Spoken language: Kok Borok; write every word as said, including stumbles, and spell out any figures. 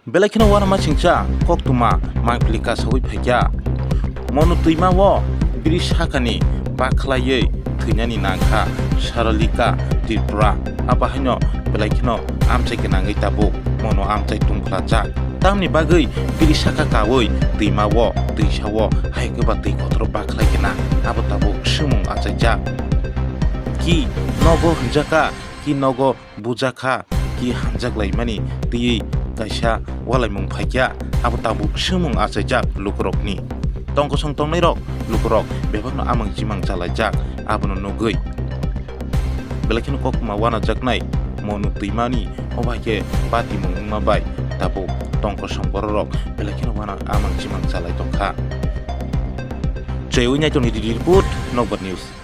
Belai kheno uanama singcha koktwma mangpili kasaui phaikha. Monu twima o biri sakani bakhlaiwi thwinani nangkha Saralika Tripura. Abo haino belai kheno amchai gwnangwi tabuk mono amchai tungphlajak. Tamni bagwi biri saka kaui twima o, twisa o hai khe ba twi kotor bakhlai gwnang, abo tabuk swngmung achaijak. Ki nogo hwnjakha, ki nogo bujakha, ki hamjak laimani twiwi kaisa walaimung phaikha, abo tabuk swngmung achaijak lukurokni. Tongkosong tongnairok lukurok bebakno amang chimang chalaijak, abono nugwi belai kheno koktwma uanajaknai Monu twimani obo hai khe patimung wngma bai tabuk tongkosong bororok belai kheno uana amang chimang chalai tongkha. Chaiwi Naitok ni report, Nokbar News.